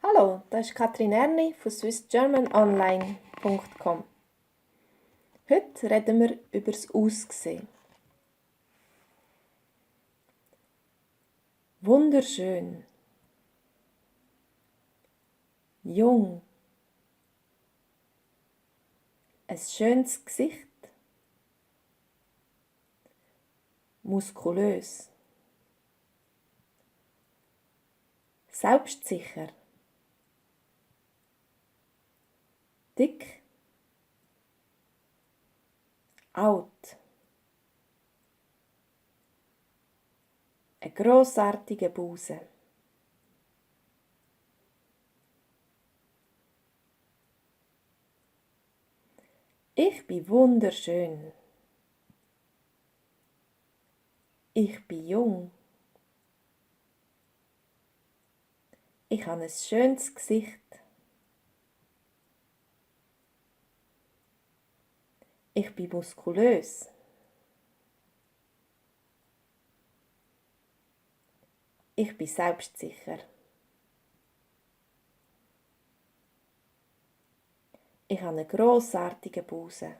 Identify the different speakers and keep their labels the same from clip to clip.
Speaker 1: Hallo, das ist Katrin Erni von swissgermanonline.com. Heute reden wir über das Aussehen. Wunderschön, jung, ein schönes Gesicht, muskulös, selbstsicher, dick, alt, ein grossartiger Busen. Ich bin wunderschön. Ich bin jung. Ich habe ein schönes Gesicht. Ich bin muskulös. Ich bin selbstsicher. Ich habe einen grossartigen Busen.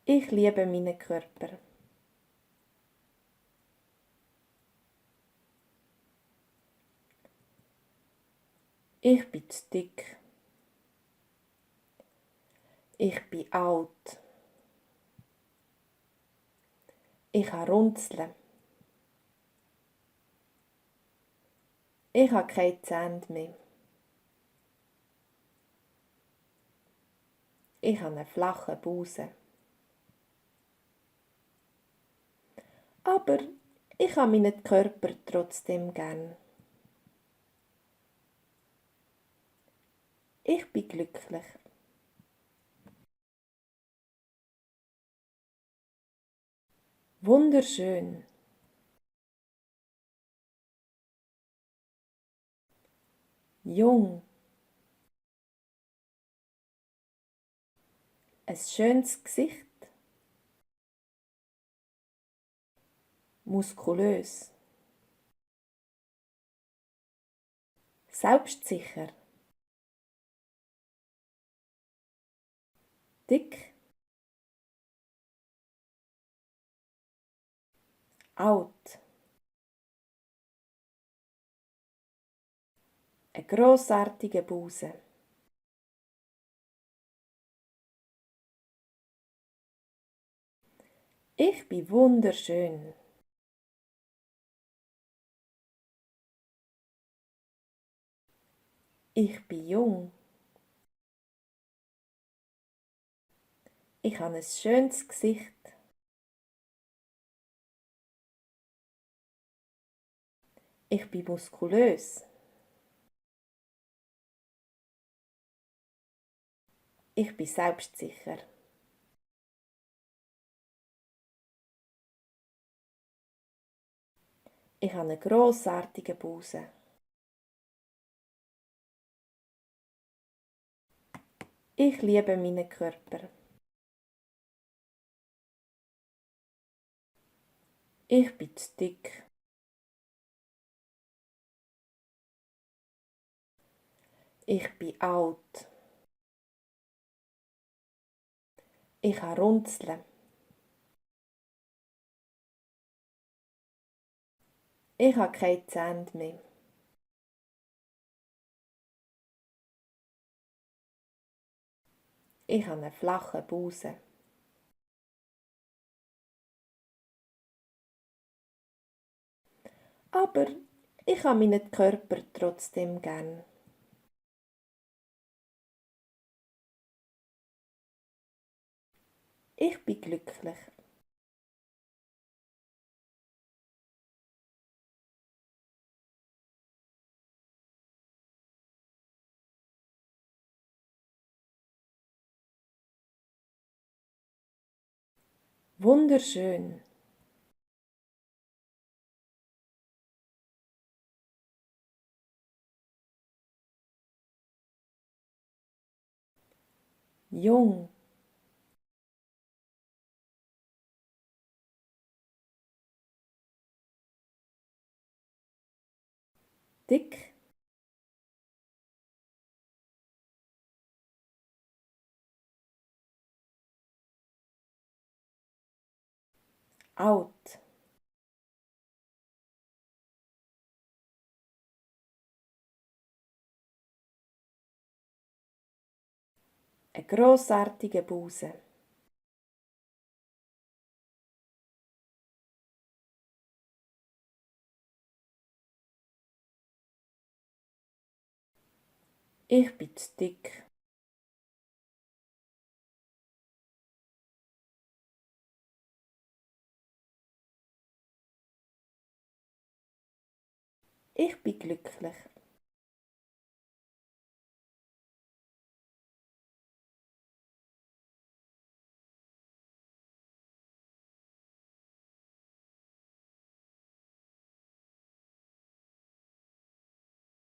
Speaker 1: Ich liebe meinen Körper. Ich bin zu dick. Ich bin alt. Ich habe Runzeln. Ich habe keine Zähne mehr. Ich habe einen flachen Busen. Aber ich habe meinen Körper trotzdem gern. Ich bin glücklich. Wunderschön. Jung. Ein schönes Gesicht. Muskulös. Selbstsicher. Dick. Alt. Ein grossartiger Busen. Ich bin wunderschön. Ich bin jung. Ich habe ein schönes Gesicht. Ich bin muskulös. Ich bin selbstsicher. Ich habe einen grossartigen Busen. Ich liebe meinen Körper. Ich bin zu dick. Ich bin alt. Ich habe Runzeln. Ich habe keine Zähne mehr. Ich habe einen flachen Busen. Aber ich habe meinen Körper trotzdem gern. Ich bin glücklich. Wunderschön. Jung. dick? Alt. Ein grossartiger Busen. Ich bin zu dick. Ich bin glücklich.